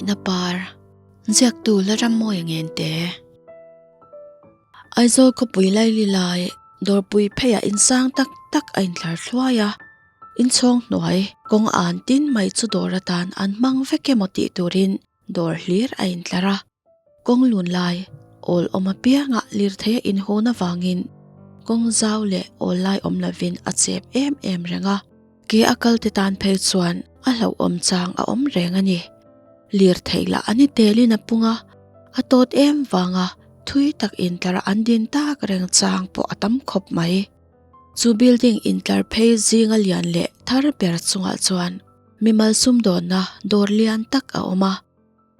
Hmangaihna par, ziaktu la rammawi ngen te. Aizawl khawpui laili lai dawrpui pheiah insang tak tak a intlar thluai a, inchhawng hnuai kawng an tin mai chu dawr atan an hmang vek emaw tih turin dawr hlir a intlar a. Kawng lun lai awl awm apiangah lirthei a inhawn avangin kawng zau leh awl lai awm lovin a chep em em reng a. Ke a kal te tan phei chuan a hlauhawm chang a awm reng a ni. Lirthei lah a ni telin a pung a, a tawt em vanga thui tak intlar an din tak reng chang pawh a tam khawp mai. Chu building intlar phei zinga lian leh thar ber chungah chuan mimal sumdawnna dawr lian tak a awm a.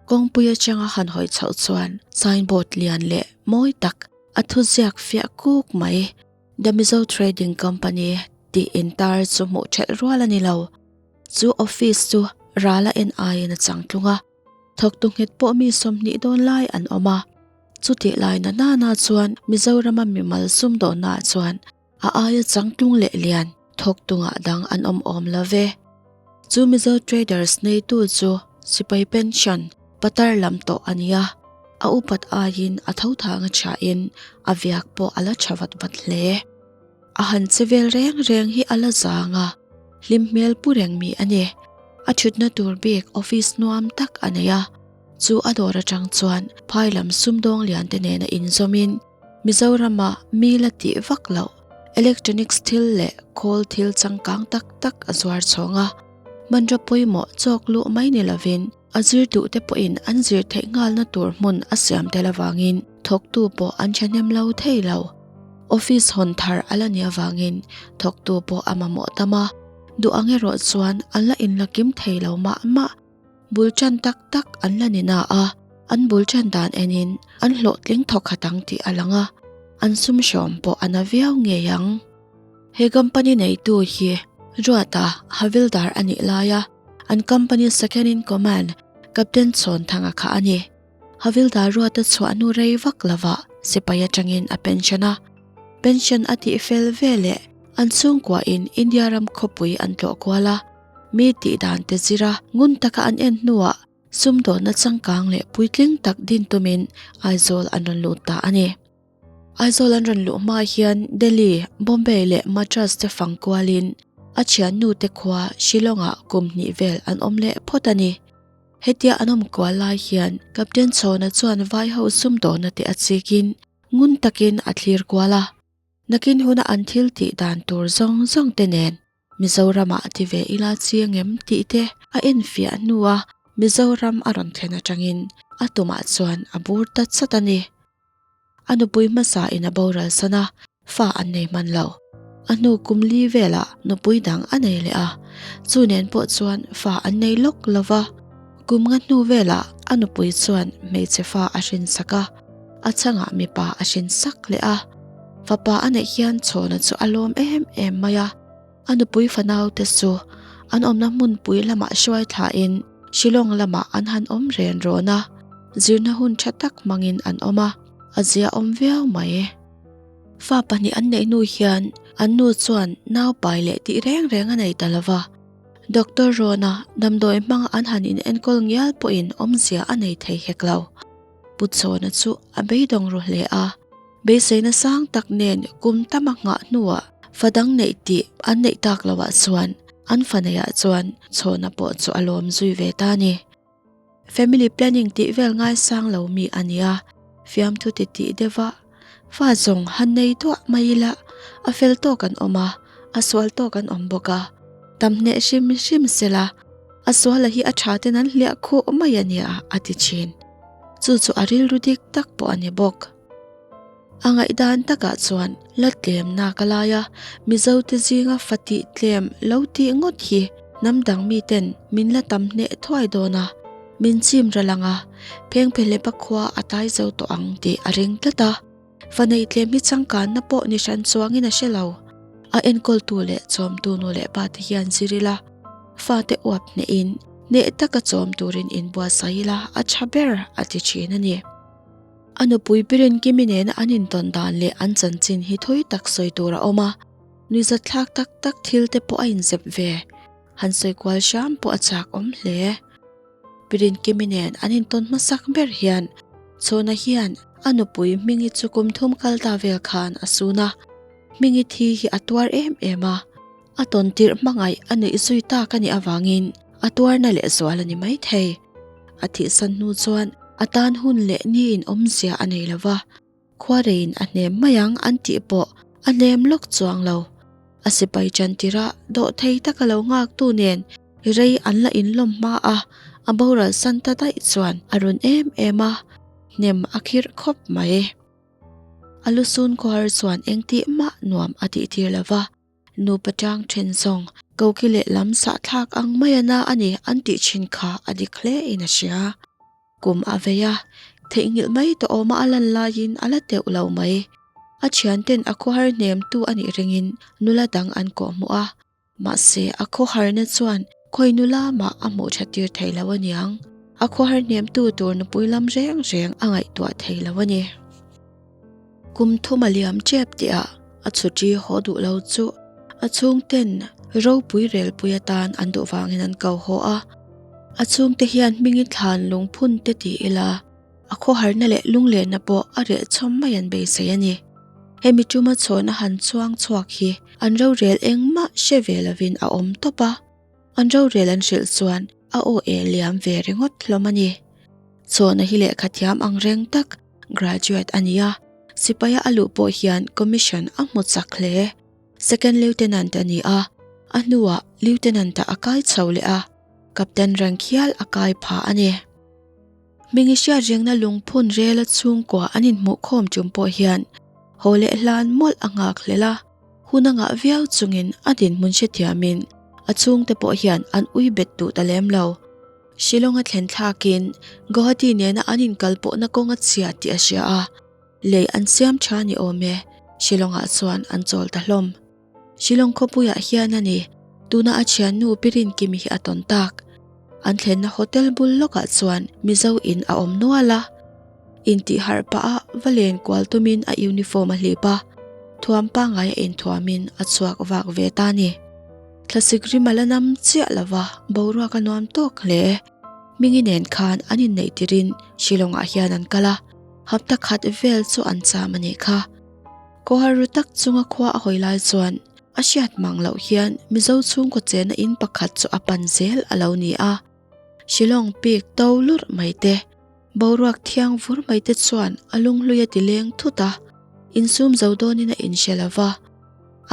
Kawngpui atanga han hawi chhoh chuan signboard lian leh mawi tak a thuziak fiah kuk mai The Mizo Trading Company tih intar chu hmuh thelh rual a ni lo. Chu office chu rala en aiin a chang tlung a, thawktu nghet pawh mi 20 dawn lai an awm a. Chutih lai na nana chuan Mizorama mimal sumdawnnaah chuan A aia changtlung leh lian thawk tungah dang an awm awm lo ve. Chu Mizo Traders neitu chu sipai pension patar lam tawh a nia. A upat aiin a tho thang a chhiahin a viak pawh a la tha vat vat hle. A han che vel reng reng hi a la zang a, hlim hmel pu reng mi a ni. A thutna tur bik office nuam tak a nei a, chu a dawr atang chuan phai lam sumdawng lian te nena inzawmin, Mizorama mi la tih vak loh electronics thil leh khawl thil changkang tak tak a zuar chhawng a, hmanraw pawimawh chawk luh mai ni lovin a zir duh te pawhin an zir theih nghalna tur hmun a siam tel avangin thawktu pawh an thahnem lo thei lo. Office hawn thar a la nih avangin thawktu pawh a mamawh tam a, duh ang erawh chuan an la inlakim thei lo mah mah. Bul tan tak tak an la ni na a, an bul tan dan enin an hlawhtling thawk khat ang tih a lang a, an sum hrawm pawh a na viau ngei ang. He company neitu hi Ruata Havildar a nih laia an company second in command Captain Chhawnthanga kha a ni. Havildar Ruata chhuah hnu rei vak lovah sipai atangin a pension a, pension a tih fel veleh an chhungkuain India ram khawpui an tlawh kual a, Mi tih dan te zira ngun taka an en hnuah sumdawnna changkang leh puitling tak din tumin Aizawl an rawn lut ta a ni. Aizawl an rawn luh hma hian Delhi, Bombay leh Madras te fang kualin a thiannu te khua Shillong-ah kum hnih vel an awm leh phawt a ni. Hetia an awm kual lai hian Captain Chhawna chuan vaiho sumdawnna te a chikin ngun takin a thlir kual a. Nakin huna an thil tih dan tur zawng zawng te nen Mizoramah ti ve ila chiang em tih te a enfiah hnua Mizoram a rawn thlen atangin a tumah chuan a bur ta chat a ni. A nupui hmasa in a boral san a, fa an nei hman lo. A hnu kum li velah nupui dang a nei leh a, chu nen pawh chuan fa an nei lawk lo va. Kum nga hnu velah a nupui chuan hmeichhe fa a hrinsak a, a chhangah mipa a hrinsak leh a. Fapa a neih hian chhawna chu a lawm em em mai a, a nupui fanaute chu an awmna hmunpui lamah hruai thlain Shillong lamah an han awm ren rawn a, zirna hun tha tak hmangin an awm a, a ziaawm viau mai. Fa pahnih an neih hnu hian an nu chuan nau pai leh tih reng reng a nei ta lo va, Doctor Rawna damdawi hmanga an han inenkawl ngial pawhin awmzia a nei thei hek lo. Pu Chhawna chu a beidawng ru hle a, beiseina sang tak nen kum tam a nghah hnuah fa dang neih tih an neih tak loah chuan an fa neihah chuan Chhawna pawh chu a lawm zui ve ta a ni. Family planning tih vel ngaisang lo mi a nia, fiamthu ti tih deuh a, fa zawng han nei duah mai ila a fel tawk an awm a, a sual tawk an awm bawk a, tam hneh hrim hrim sela a suala hi a tha ten an hliah khuh mai a nia a ti thin. Chu chu a rilru dik tak pawh a ni bawk. A ngaihdan takah chuan la tlem nak a lai a, Mizo te zinga fa tih tlem lo tih ngawt hi hnam dang miten min la tam hneh thuai dawn a, min chim ral ang a, phengphehlepa khua a tai zo tawh ang tih a ring tlat a. Fa neih tlem hi changkanna pawh ni hran chuangin a hre lo. A enkawltu leh chawmtu nu leh pa te hian zir ila, fate uap hnehin hneh taka chawm turin inbuatsaih ila a tha ber a ti thin a ni. A nupui Biren Kimi nena an intawn dan leh an chanchin hi thui tak sawi tur a awm a, nuihzatthlak tak tak thil te pawh a inzep ve. Han sawi kual hram pawh a chak awm hle. Pirinkimi nen an intawn hmasak ber hian Chhawna hian a nupui Hmingi chu kum thum kal ta vel khan a sun a, Hmingi thi hi a tuar em em a, a tawn tirh hmangaih a nuih zui tak a nih avangin a tuarna leh zual a ni maithei. A thihsan hnu chuan a tan hun leh niin awmzia a nei lo va, Khuareiin a hnem mai ang an tih pawh a hnem lawk chuang lo. A sipai ṭantirah dawhthei taka lo nghaktu nen rei an la inlawm hma a, a boral san ta daih chuan a run em em a, hnem a khirh khawp mai. A lusun khuar chuan engtih mah nuam a tihtir lo va. Nupa tang then zawng koki leh lam sahthlak ang mai a na a ni an tih thin kha a dik hle in a hria. Kum a vei a, theihnghilh mai tawh awma a lan laiin a la teuh lo mai. A thianten a khawhar hnem tu a nih ringin nula dang an kawhhmuh a, mahse a khawharna chuan khawi nula mah a hmuh tha tir thei lo aniang. A khawhar hnem tu tur nupui lam reng reng a ngaihtuah thei lo a ni. Kum thum a liam tep tihah a chhuṭi haw duh lo chu a chhungten ropui relpui atan an duh vangin an ko haw a. A chhungte hian hmingin thlan lungphun te ti ila a khawharna leh lunglenna pawh a reh chhawm mai an beisei a ni. Hemi tuma chhawn a han chuang chhuak hi an rorel engmah hre ve lovin a awm tawp a. An rorel an hrilh chuan a aw eh liam ve ringawt hlawm a ni. Chhawna hi lehkha thiam ang reng tak Graduate a ni a, sipaia a luh pawh hian commission a hmu chak hle. Second Lieutenant a ni a, a hnuah Lieutenant-ah a kai chho leh a, Captain rank hial a kai pha a ni. Hmingi hriat rengna lungphun rela chhungkua an inhmuhkhawm tum pawh hian haw leh hlan mawlh a nghak hlel a, hun a ngah viau chungin a dinhmun hrethiamin a chhungte pawh hian an ui bet duh ta lem lo. Shillong a thlen thlakin Guwahati nena an inkalpawhna kawng a chhia tih a hria a, lei an siam tha ni awm e, Shillong-ah chuan an chawl ta hlawm. Shillong khawpuiah hian a ni, tuna a thiannu Pi Rinkimi hi a tawn tak. An thlenna hotel bul lawkah chuan Mizo in a awm nual a. Intihharh pah a va len kual tumin a uniform a hlip a, thuam pangngai a inthuamin a chhuak vak ve ta a ni. Thlasik rim a la nam chiah lo va, boruak a nuam tawk hle. Hmingi nen khan an inneih tirin Shillong-ah hian an kal a, hapta khat vel chu an cham a nih kha. Khawhar ru tak chunga khua a hawi lai chuan a hriat mang loh hian Mizo chhungkaw chenna in pakhat chu a pan zel a lo ni a. Shillong pik to lurh mai te, boruak thiang vur mai te chuan a lunghlui a ti leng thut a, insum zo dawnin a inhre lo va.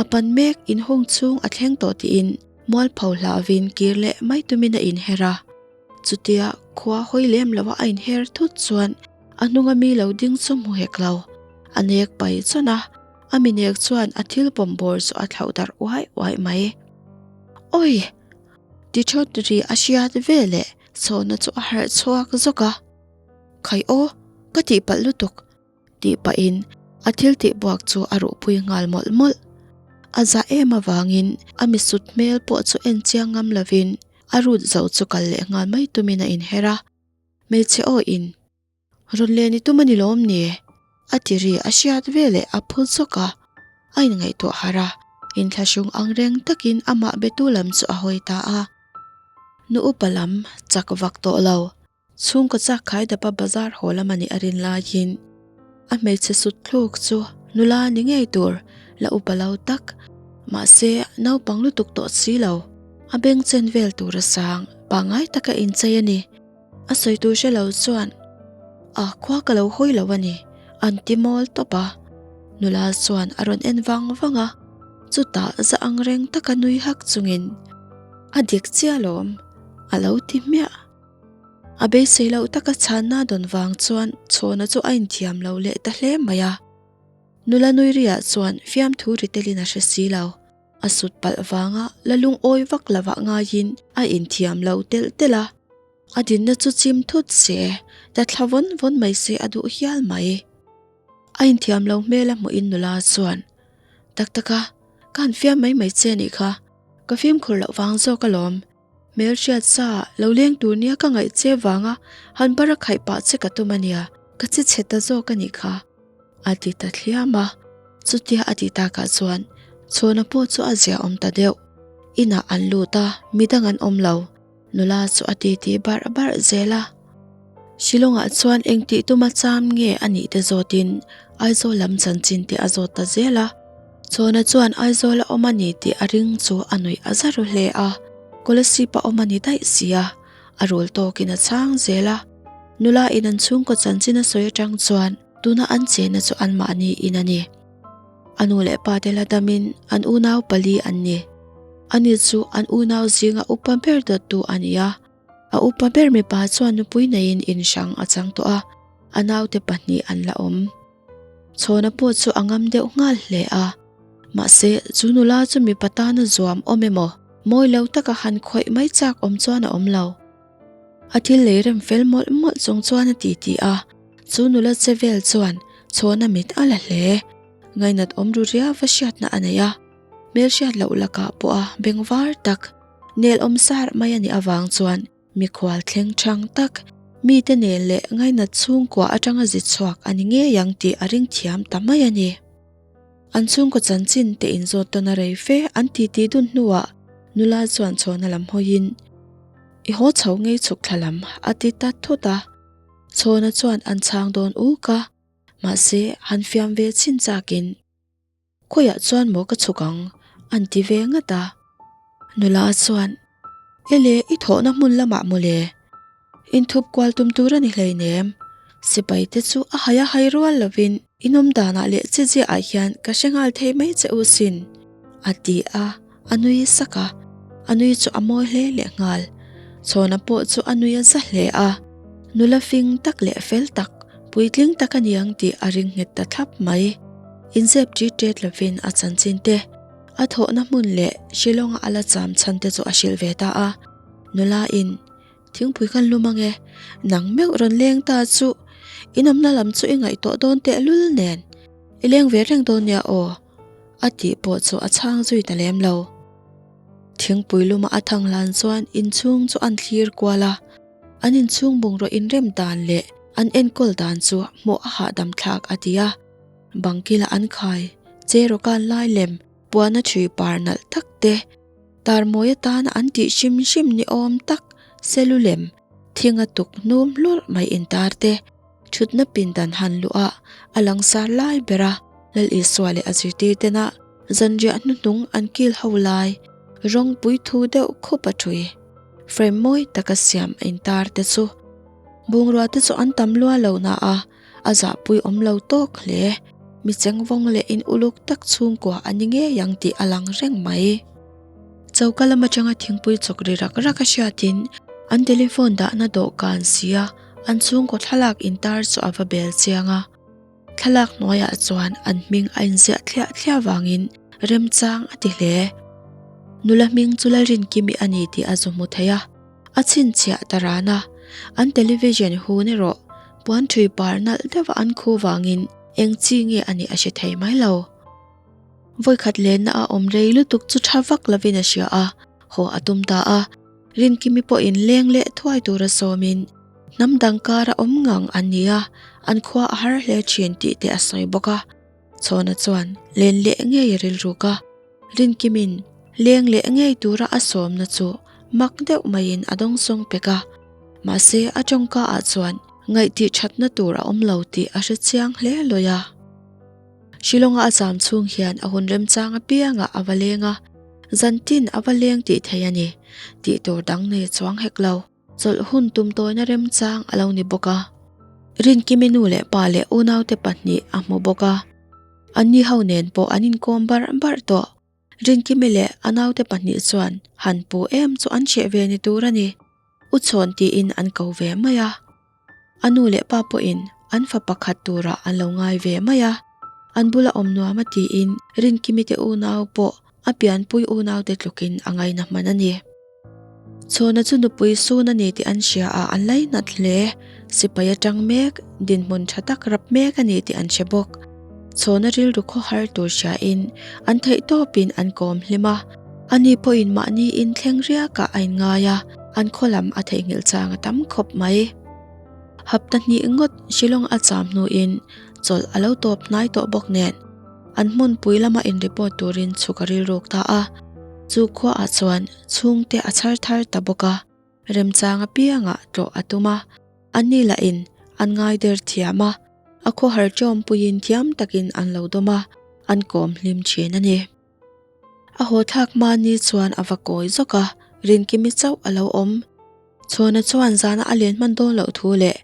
A pan mek inhung chhung a thleng tawh tiin mualpho hlauhin kir leh mai tumin a inher a. Chutia khua hawi lem loha a inher thut chuan a hnunga mi lo ding chu hmu hek lo. A nek pai chawn a, a mi nek chuan a thil pawm bawr chu a thlauh darh uai uai mai. Awi! Ti thawt ri a hriat veleh chhawna chu a harh chhuak zawk a. Khai aw, ka tihpalh lutuk. Tih pahin a thil tih buak chu a ruhpui nghal mawlh mawlh. A za em avangin a misut hmel pawh chu en chiang ngam lovin a rut zo chu kal leh nghal mai tumin a inher a. Hmeichhe aw in, Rawn len i tum a ni lawm ni? A ti ri a hriat veleh a phul zawk a. A inngaihtuah harh a, inthlahrung ang reng takin amah betu lam chu a hawi ta a. Nu upa lam chak vak tawh lo. Chhungkaw chak khai dapa bazar haw lam a nih a rin laiin a hmeichhe sut thluk chu nula ni ngei tur la upa lo tak, mahse naupang lutuk tawh si lo, a beng chen vel tur a sang pangngai taka inchei a ni. A sawi tur hre lo chuan a khua ka lo hawi lo a ni an ti mawl tawp a, nula chuan a rawn en vang vang a, chutah za ang reng taka nui hak chungin a dik chiah alawm a lo ti hmiah. A beisei loh taka chhanna dawn vang chuan chhawna chu a inthiam lo leh ta hle mai a. Nula nui riah chuan fiamthu ri telin a hre si lo. A sut palh vanga la lungawi vak lovah ngaiin a inthiam lo telh telh a. A dinna chu chim thut se, ta thla vawn vawn mai se a duh hial mai. A inthiam lo hmel a hmuhin nula chuan, Tak tak a, ka han fiam mai mai che anih kha, ka fimkhur loh vang zawk alawm. Hmelhriat sa lo leng tur nia ka ngaih che vanga han bara khaih pah che ka tum ania, ka che chhe ta zawk anih kha, a ti ta thliam a. Chutia a tih takah chuan Chhawna pawh chu a ziaawm ta deuh. Inah an lut a, midang an awm lo. Nula chu a titi barh barh zel a. Shillong-ah chuan engtih tuma cham nge a nih te zawtin Aizawl lam chanchin te a zawt ta zel a. Chawna chuan Aizawl a awm a ni tih a ring chu a nuih a za ru hle a. Kolasib a awm a ni daih si a, a rul tawkin a chhang zel a. Nula in an chhungkaw chanchin a sawi atang chuan tuna an chenna chu anmahni in a ni. A nu leh pa te la damin an unau pali an ni. Ani chu an unau zinga upa ber dawttu a ni a. A upa ber mipa chuan nupui neiin in hrang a chang tawh a, a naute pahnih an la awm. Chhawna pawh chu a ngam deuh nghal hle a, mahse chu nula chu mipa tana zuam awm emaw, mawi lo taka han khawih mai chak awm chuan a awm lo. A thil lei rem fel mawlh mawlh chung chuan a titi a, chu nula che vel chuan Chhawna mit a la hle. Ngainat awm ru riau va hriatna a nei a, hmelhriat loh lakah pawh a beng var tak. Nel awm sar mai a nih avang chuan mikhual thleng thang tak, mite nel leh ngainat chhungkua atanga zi chhuak a ni ngei ang tih a ring thiam ta mai a ni. An chhungkaw chanchin te inzawt tawn a rei fe an titi dun hnuah nula chuan chhawna lam hawiin, I haw chho ngei chhuk thla lam a ti ta thut a. Chhawna chuan an chhang dawn uk a, mahse han fiam ve chin chakin, Khawiah chuan maw ka chhuk ang? an ti ve ngat a. Nula chuan, Ele, i thawhna hmun lamah mawle. Inthup kual tum tur a ni hleinem. Sipai te chu a hai a hai rual lovin in awm danah leh che ziahah hian ka hre nghal thei mai che u sin, a ti a, a nui sak a. A nui chu a mawi hle leh nghal. Chhawna pawh chu a nui a za hle a. Nula fing tak leh fel tak, puitling tak a ni ang tih a ring nghet ta thlap mai. Inzep ṭit ṭet lovin a chanchin te, a thawhna hmun leh Shillong-a a la cham chhan te chu a hrilh ve ta a. Nula in, Thingpui kan lum ange, nang meuh rawn leng ta chu in awmna lam chu i ngaihtuah dawn tehlul nen, i leng ve reng dawn nia aw, a tih pawh chu a chhang zui ta lem lo. Thingpui luma a thang hlan chuan inchhung chu an thlir kual a, an inchhung bungraw inrem dan leh an enkawl dan chu hmuh a hahdam thlak a ti a. Bang kila an khai, Cherokan lai lem puana ṭhui par nalh tak te, tarmawi atana an tih hrim hrim ni awm tak selu lem thinga tuk hnum hlurh mai intar te, ṭhutna pindan han luh a, a langsar lai ber a, Lal Isua leh a zirtir tena zanriah hnuhnung an kil ho lai, rawngpui thu deuh khup a ṭhui, frame mawi taka siam a intar te chu bungrua te chu an tam lua lo na a, A zahpui awm lo tawk hle. Mi chengvawng leh in uluk tak chhungkua a ni ngei ang tih a lang reng mai. Choka lam atanga thingpui chawk ri rak rak a hriatin an telephone dahna dawhkan sia an chhungkaw thlalak intar chu a va bel chiang a. Thlalak hnuaiah chuan an hming a inziah thliah thliah vangin remchang a ti hle. Nula hming chu Lalrinkimi a ni tih a zu hmu thei a. A chhinchhiah ta ran a, an television hun erawh puan ṭhui par nalh deuh a an khu vangin eng chi nge a nih a hre thei mai lo. Vawikhat lenna a awm rei lutuk chu ṭha vak lovin a hria a, haw a tum ta a. Rinkimi pawhin leng leh thuai tura sawmin hnam dang kara awm ngang an ni a, an khua a har hle ṭhin tih te a sawi bawk a. Chhawna chuan len leh ngei a rilruk a. Rinkimin leng leh ngei tura a sawmna chu mak deuh maiin a dawngsawng pek a, mahse a tawngka ah chuan ngaihtih thatna tur a awm lo tih a hre chiang hle lawi a. Shillong-a a zam chhung hian a hun remchang apiangah a va leng a, zantin a va leng tih thei a ni, tih tur dang nei chuang hek lo. Chawlh hun tum tawina remchang a lo ni bawk a. Rinkimi nu leh pa leh unaute pahnih a hmu bawk a. Anni ho nen pawh an inkawm barh barh tawh. Rinkimi leh a naute pahnih chuan han pu em chu an hreh ve ni tur a ni. U chhawn tiin an ko ve mai a. A nu leh pa pawhin an fa pakhat turah an lo ngai ve mai a. An bula awm nuam a tiin Rinkimi te unau pawh a pianpui unaute tlukin a ngaina hman a ni. Chhawna chu nupui sun a ni tih an hria a, an lainat hle. Sipai atang mek, dinhmun tha tak rap mek a ni tih an hre bawk. Chhawna rilru khawhar tur hriain an theihtawpin an kawm hlim a. Ani pawhin mahni inthleng riakah a inngai a, an khaw lam a theihnghilh chang a tam khawp mai. Hapta hnih ngawt Shillong a cham hnuin chawlh a lo tawp hnai tawh bawk nen an hmunpui lama in report turin chhuk a rilruk ta a, chu khuaah chuan chhungte a chhar thar ta bawk a. Remchang apiangah tlawh a tum a, anni lahin an ngai der thiam a, a khawhar ṭawmpuiin thiam takin an lo dawm a, an kawm hlim ṭhin a ni. A haw thlak hmani chuan a va kawi zawk a, Rinkimi chauh a lo awm. Chhawna chuan zana a len hman dawn loh thu leh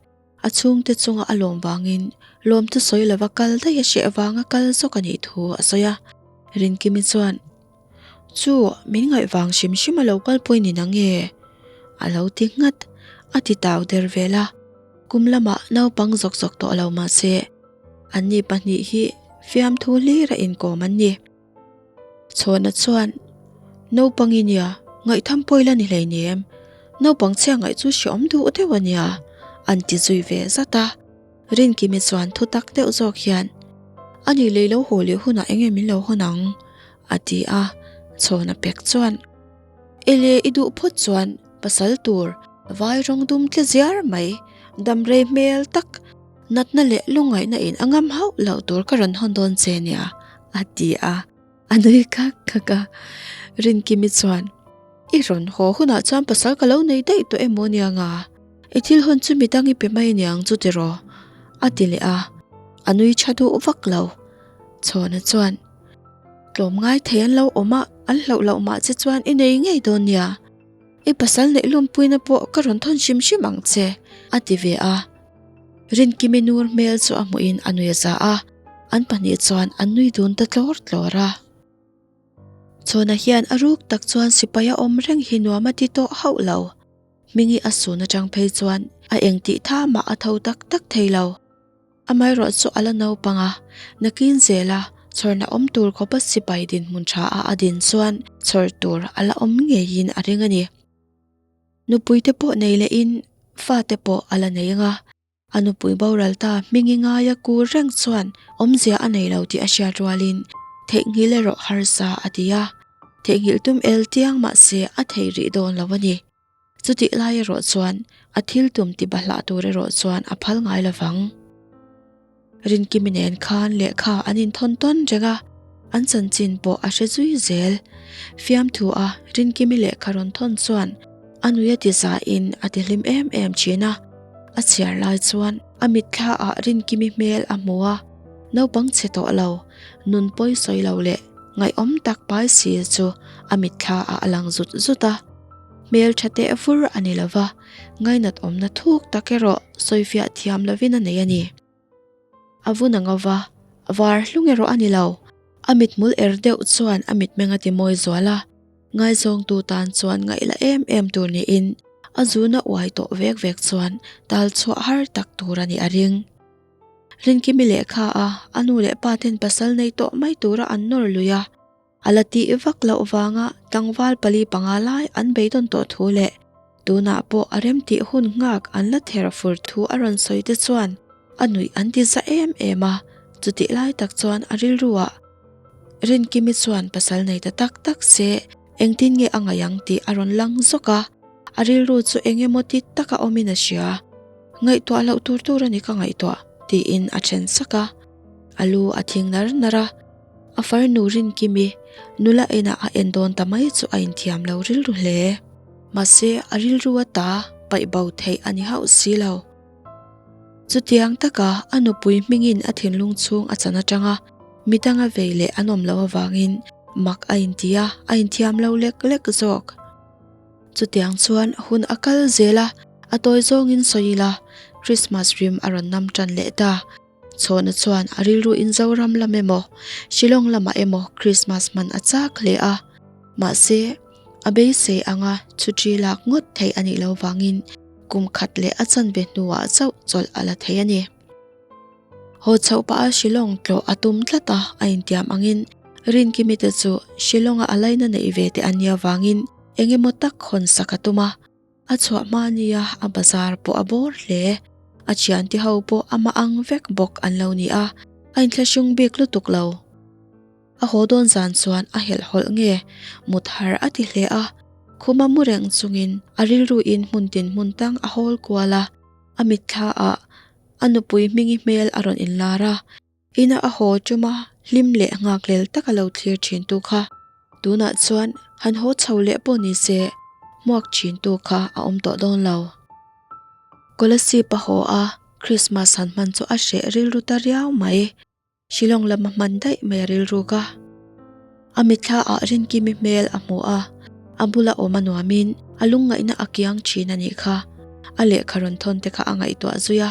a chhungte chunga a lawm vangin lawmtu sawi lova kal daih a hreh vanga kal zawk a nih thu a sawi a. Rinkimi chuan, Chu, min ngaih vang hrim hrim a lo kalpui ni na nge? A lo ti nghat, a ti tau der vel a. Kum lamah naupang zawk zawk tawh lo mahse, anni pahnih hi fiamthu hlir a inkawm an ni. Chhawna chuan, Naupang i nia, ngaihtham pawi la ni hleinem, naupang chhia ngaih chu hreawm duh deuh a nia, an ti zui ve zat a. Rinkimi chuan thu tak deuh zawk hian, A nih lei lo haw leh hunah eng nge min lo hawn ang? a ti a. Chhawna pek chuan, Ele i duh phawt chuan pasal tur vai rawng dum tle ziar mai, damrei hmel tak, Natna leh lungngaihna in a ngam hauh loh tur ka rawn hawn dawn che nia, a ti a, a nui kak kak a. Rinkimi chuan, I rawn haw hunah chuan pasal ka lo nei daih tawh emaw nia nga, i thil hawn chu midang i pe mai aniang chu tiraw? a ti leh a, a nui tha duh vak lo. Chhawna chuan, Tlawmngai thei an lo awm a, an hlauh loh mah che chuan i nei ngei dawn nia. I pasal neih lawmpuina pawh ka rawn thawn hrim hrim ang che, a ti ve a. Rinkimi nur hmel chu a hmuhin a nui a za a, an pahnih chuan an nui dun ta tlawr tlawr a. Chhawna hian a ruk tak chuan sipai a awm reng hi nuam a ti tawh hauh lo. Hmingi a sun atang phei chuan a eng tih tha mah a tho tak tak thei lo. Amaherawh chu a la naupang a, nakin zela chhawrna awm tur khawpa sipai dinhmun tha a a din chuan chhawr tur a la awm ngeiin a ring a ni. Nupui te pawh nei lehin fate pawh a la nei anga, a nupui boral ta hmingi ngaia kur reng chuan awmzia a nei lo tih a hriat rualin theihnghilh erawh harsa a ti a, theihnghilh tum el tiang mahse a thei rih dawn lo a ni. Chutih lai erawh chuan a thil tum ti bahlah tur erawh chuan a phal ngai lo vang. Rinkimi nen khan lehkha an inthawn tawn reng a, an chanchin pawh a hre zui zel. Fiamthu a Rinkimi lehkha rawn thawn chuan a nui a ti zahin a ti hlim em em thin a. A chhiar lai chuan a mitthla ah Rinkimi hmel a hmu a, naupang chhe tawh lo, nun pawi sawi lo leh ngaihawm tak pai si chu a mitthla ah a lang zut zut a. Hmel tha teh vur a ni lova. Ngainat awmna thuk tak erawh sawifiah thiam lovin a nei a ni. A vun a ngo va, var hlung erawh a ni lo. A mithmul er deuh chuan a mitmeng a ti mawi zual a, ngaizawngtu tan chuan ngaihla em em tur niin a zuna uai tawh vek vek chuan tal chhuah har tak tur a nih a ring. Rinkimi lehkha a a nu leh pa ten pasal nei tawh mai tura an nawr lui a. A la tih vak loh vanga tlangval pali panga lai an beidawn tawh thu leh tunah pawh a remtih hun nghak an la ther fur thu a rawn sawi te chuan a nuih an ti za em em a, chutih lai tak chuan a rilru ah Rinkimi chuan pasal nei ta tak tak se engtin nge a ngaih ang tih a rawn lang zawk a, a rilru chu eng emaw ti taka awmin a hria. Ngaihtuah loh tur tur a ni ka ngaihtuah tiin a then sak a, a lu a thing nar nar a. A farnu Rinkimi nula enah a en dawn ta mai chu a inthiam lo rilru hle. Mahse, a rilru ata paih bo theih a ni hauh si lo. Chutiang taka a nupui hmingin a thinlung chhung a chan atanga midanga vei leh an awm loh avangin mak a inti a, a inthiam lo lek lek zawk. Chutiang chuan hun a kal zel a, a tawi zawngin sawi ila Christmas rim a rawn nam tan leh ta. Chhawna chuan a rilru in Zoram lam emaw, Shillong lamah emaw Christmas hman a chak hle a. Mahse, a beisei anga chhuṭi lak ngawt theih a nih loh vangin kum khat leh a chanve hnuah chauh chawlh a la thei a ni. Haw chhoh pah a Shillong tlawh a tum tlat a, a intiam angin Rinkimi te chu Shillong-a a laina neih ve te an nih avangin eng emaw tak hawn sak a tum a. A chhuah hma nia a bazar pawh a bawr hle. A thiante ho pawh amah ang vek bawk an lo ni a, a inthlahrung bik lutuk lo. A haw dawn zan chuan a helhhawlh nge mut har a ti hle a, khuma mu reng chungin a rilruin hmun tin hmun tang a hawl kual a, a mitthla ah a nupui hmingi hmel a rawn inlar a. Ina a haw ṭuma hlim leh nghakhlel taka lo thlir ṭhintu kha tunah chuan han haw chho leh pawh ni se. hmuak thin tu kha a awm tawh dawn lo. Kolasib a haw a, Christmas han hman chu a hreh rilru ta riau mai. Shillong lama hman daih mai a rilruk a. A mitthla ah Rinkimi hmel a hmu a, a bula awm a nuamin a lungngaihna a kiang thin a nih kha. A lehkha rawn thawn te kha a ngaihtuah zui a,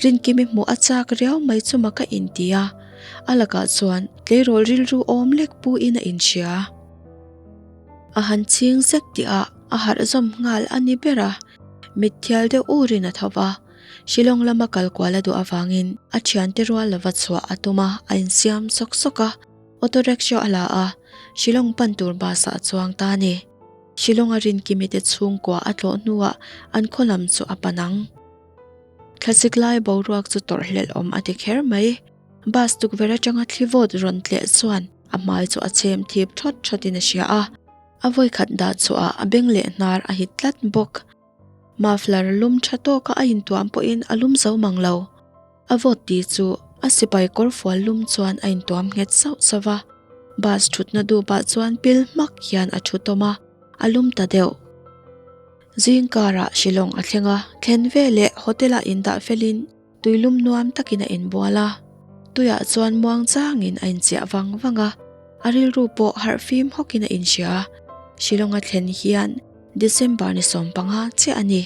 Rinkimi hmuh a chak riau mai chu mak a inti a, a lakah chuan tleirawl rilru awm lek pu in a inhria. A han ching zek tih ah a harh zawm nghal a ni ber a, mitthial deuh urin a tho va. Shillong lama kal kual a duh avangin a thiante rual lova chhuah a tum a, a insiam sawk sawk a, auto rickshaw a la a, Shillong pan tur bus ah a chuang ta a ni. Shillong a Rinkimi te chhungkua a tlawh hnuah an khaw lam chu a pan ang. Thlasik lai boruak chu tawrh hlelh awm a ti kher mai. Bus tukverh atanga thli vawt rawn tleh chuan a hmai chu a chhem thip thawt thawt in a hria a, a vawikhat dah chhuah ah a beng leh hnar a hit tlat bawk. Muffler lum tha tawka a intuam pawhin a lum zo mang lo. A vawt ti chu a sipai kawr fual lum chuan a intuam nghet sauh sauh va. Bus thutna dupah chuan pil hmak hian a thu tawm a, a lum ta deuh. Zing karah Shillong a thleng a, thlen veleh hotel-ah indah felin tui lum nuam takin a inbual a. Tuiah chuan muang changin a inchiah vang vang a, a rilru pawh harh fim hawkin a inhria. Shillong a thlen hian December ni 15 chiah a ni.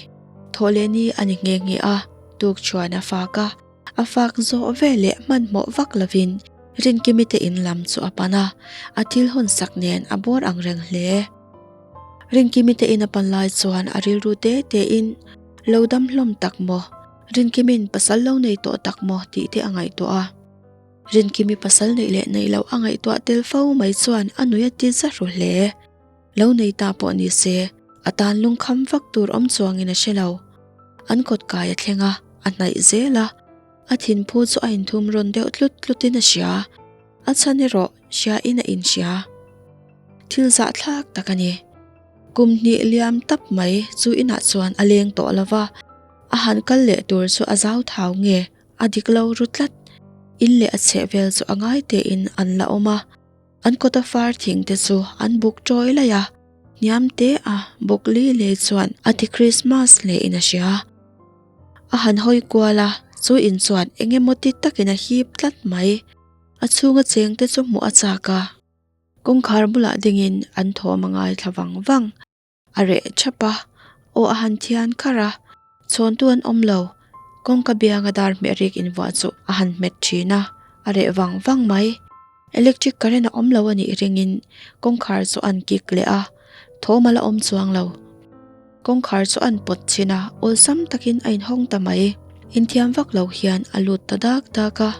Thawhlehni a ni nghe nghe a, tuk chuan a fak a. A fak zawh veleh hmanhmawh vak lovin Rinkimi te in lam chu a pan a, a thil hawn sak nen a bawr ang reng hle. Rinkimi te in a pan lai chuan a rilru te te in, Lo dam hlawm tak maw? Rinkimin pasal lo nei tawh tak maw? tih te a ngaihtuah a. Rinkimi pasal neih leh neih loh a ngaihtuah tel fo mai chuan a nui a ti za ru hle. Lo nei ta pawh ni se, a tan lungkham vak tur awm chuangin a hre lo. An kawt kai a thleng a, a hnaih zel a. A thinphu chu a inthum rawn deuh tlut tlutin a hria. A chhan erawh hriain a inhria. Thil zahthlak tak a ni. Kum hnih liam tap mai chu inah chuan a leng tawh lo va, a han kal leh tur chu a zau thau nge a dik lo ru tlat. In leh a chheh vel chu a ngai tein an la awm a. An kawta far thing te chu an buk tawi laih a, hniam te a buk li lei chuan a ti Krismas hle in a hria. A han hawi kual a, chu in chuan eng emaw ti takin a hip tlat mai. A chhunga cheng te chu hmuh a chak a. Kawngkhar bulah dingin an thawm a ngaithla vang vang. A reh thap a, aw a han thian kharh a, chhawntu an awm lo, kawngka bianga dar hmeh rik invuah chu a han hmet thin a, a reh vang vang mai. Electric current a awm lo a nih ringin kawngkhar chu an kik leh a, thawm a la awm chuang lo. Kawngkhar chu an pawt chhin a, awlsam takin a inhawng ta mai. Inthiam vak lo hian a lut ta dak dak a.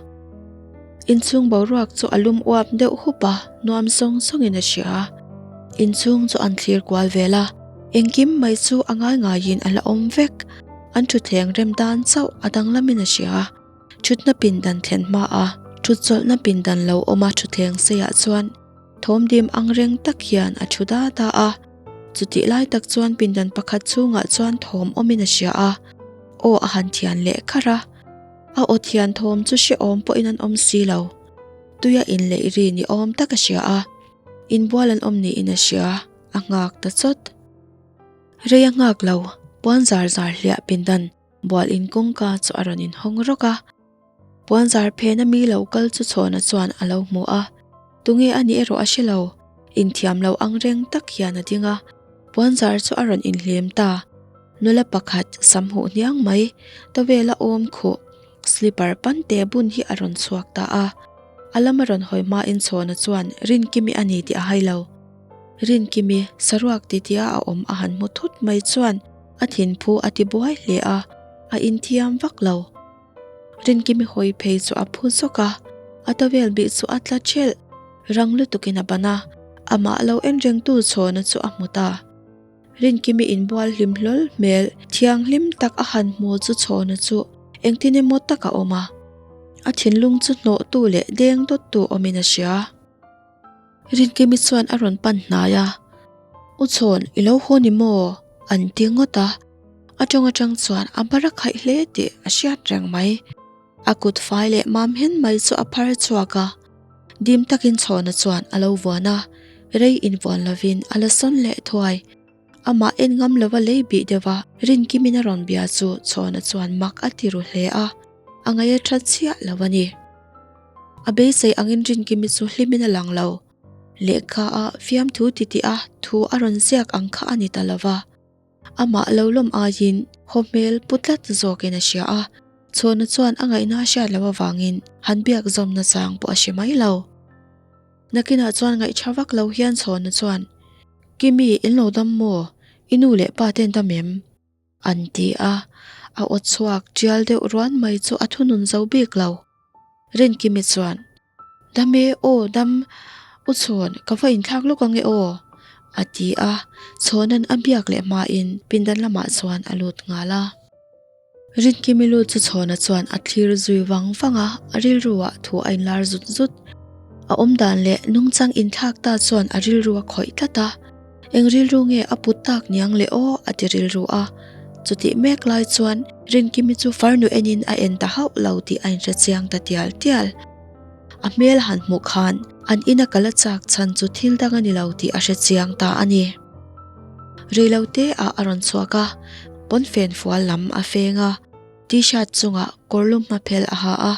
Inchhung boruak chu a lum uap deuh hup a, nuam sawng sawngin a hria. Inchhung chu an thlir kual vel a, engkim mai chu a ngai ngaiin a la awm vek. An thutthleng rem dan chauh a danglamin a hria. Thutna pindan thlen hma a, thutchawlhna pindan lo awm a thutthleng seiah chuan thawmdim ang reng tak hian a thu da da a. Chutih lai tak chuan pindan pakhat chhungah chuan thawm awmin a hria a, aw a han thian leh kharh a. A aw thian thawm chu hrehawm pawhin an awm si lo. Tuia inleih ri ni awm tak a hria a, inbual an awm niin a hria, a nghak ta chawt. Rei a nghak lo, puan zar zar hliah pindan bual in kawngka chu a rawn inhawng rawk a. Puan zar phena mi lo kal chu Chhawna chuan a lo hmu a, tunge a nih erawh a hre lo, inthiam lo ang reng tak hian a ding a, puan zar chu a rawn inhlim ta. Nula pakhat sam huh hniang mai, tawela awm khuh, slipper pante bun hi a rawn chhuak ta a. A lama rawn hawi hmain Chhawna chuan Rinkimi a ni tih a hai lo. Rinkimi, saruak titia a awm a han hmu thut mai chuan a thinphu a ti buai hle a, a inthiam vak lo. Rinkimi hawi phei chu a phu zawk a, a tawel bih chu a tla thelh. Rang lutukin a ban a, amah lo en rengtu Chhawna chu a hmu ta. Rinkimi inbual hlim hlawl hmel thianghlim tak a han hmu chu chhawna chu engtin emaw tak a awm a. A thinlung chu hnawhtu leh deng dawttu awmin a hria. Rinkimi chuan a rawn pan hnai a, U Chhawn, i lo haw ni maw? an ti ngawt a. A tawng atang chuan a bar a khaih hle tih a hriat reng mai. A kut fai leh mam hen mai chu a phar chhuak a, dim takin chhawna chuan a lo vuan a, rei invuan lovin a la sawn leh thuai. Amah en ngam lova lei bih deuh a, Rinkimin a rawn bia chu Chhawna chuan mak a ti ru hle a, a ngaih a tha chiah lo a ni. A beisei angin Rinkimi chu hlimin a lang lo. Lehkha a fiamthu titih a thu a rawn ziak ang kha a ni ta lova. Amah lo lawm aiin haw hmel pu tlat zawkin a hria a, Chhawna chuan a ngaihna a hriat loh avangin han biak zawmna chang pawh a hre mai lo. Nakinah chuan ngaihṭha vak lo hian Chhawna chuan, Kimi, in lo dam maw? I nu leh pa ten dam em? An ti a, a aw chhuak ṭial deuh ruan mai chu a thunun zo bik lo. Rinkimi chuan, Dam e aw dam, U Chhawn, ka va inthlak lawk ange aw, a ti a, Chhawna'n a biak leh hmain pindan lamah chuan a lut nghal a. Rinkimi lut chu Chhawna chuan a thlir zui vang vang a, a rilruah thu a inlar zut zut. A awmdan leh nungchang inthlak ta chuan a rilru a khawih tlat a, Eng rilru nge a put tak niang le aw a ti rilru a. Chutih mek lai chuan Rinkimi chu farnu enin a en ta hauh lo tih a inhre chiang ta tial tial. A hmel han hmuh khan an ina kal a chak chhan chu thil dang a ni lo tih a hre chiang ta a ni. Reilo te ah a rawn chhuak a, pawnfen fual lam a feng a, t-shirt chungah kawrlum hmaphelh a ha a,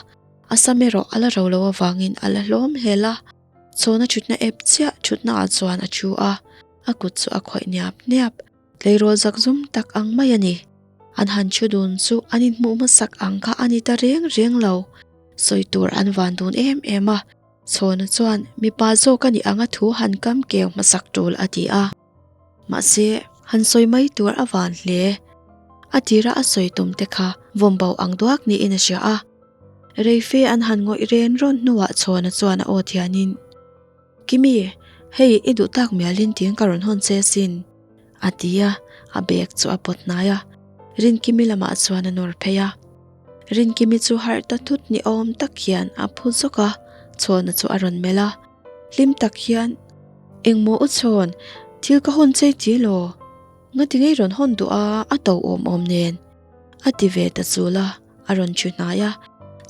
a sam erawh a la ro lo avangin a la hlawm hlel a. Chhawna thutna ep chiah thutna ah chuan a thu a, a kut chu a khawih niap niap. Tleirawl zak zum tak ang mai a ni. An han thu dun chu an inhmuh hmasak ang kha a ni ta reng reng lo. Sawi tur an van dun em em a, Chhawna chuan mipa zawk a nih anga thu han kam keu hmasak tul a ti a. Mahse, han sawi mai tur a van hle. A tira a sawi tum te kha vawmbo ang duak niin a hria a. Reife an han ngawih ren rawn hnuah Chhawna chuan a aw thianin, Kimi, hei i duh tak mialin tiin ka rawn hawn che asin, a ti a, a bag chu a pawt hnai a. Rinkimi lamah chuan a nawr phei a. Rinkimi chu harh ta thut ni awm tak hian a phu zawk a, Chhawna chu a rawn melh a. Hlim tak hian, Engmaw u Chhawn, thil ka hawn chei ti law? Ngati ngei rawn hawn duh a, a to awm awm nen, a ti ve ta chul a. A rawn thu hnai a,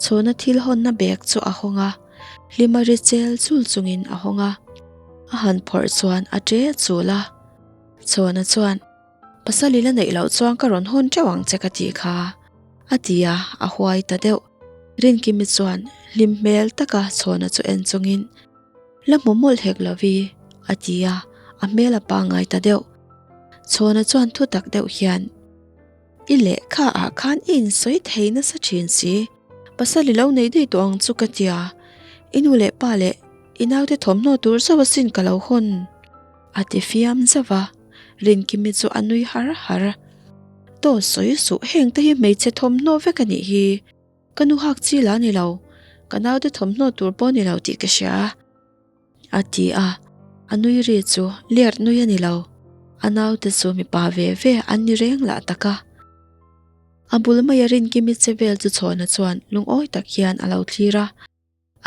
chhawna thil hawnna bag chu a hawng a, hlima ri chel chul chungin a hawng a, a han phawrh chuan a ṭe chul a. Chhawna chuan, Pasal i la neih loh chuan ka rawn hawn ṭeuh ang che ka tih kha, a ti a, a huai ta deuh. Rinkimi chuan hlim hmel taka chhawna chu en chungin, La hmu mawlh hek lo vi, a ti a, a hmel a pangngai ta deuh. Chhawna chuan thutak deuh hian, I lehkha ah khan i insawi thei nasa thin si, pasal i lo nei daih tawh ang chu ka tia, i nu leh pa leh i naute thawmhnaw tur zauh asin ka lo hawn, a ti fiam zauh a, Rinkimi chu a nui har har. Taw sawi suh heng te hi hmeichhe thawmhnaw vek a nih hi, ka nu hak chi la ni lo, ka naute thawmhnaw tur pawh ni lo tih ka hria. A ti a, a nui ri chu ler nui a ni lo. A naute chu mipa ve ve an ni reng lah tak a. A bul maia Rinkimi che vel chu Chhawna chuan lungawi tak hian a lo thlir a.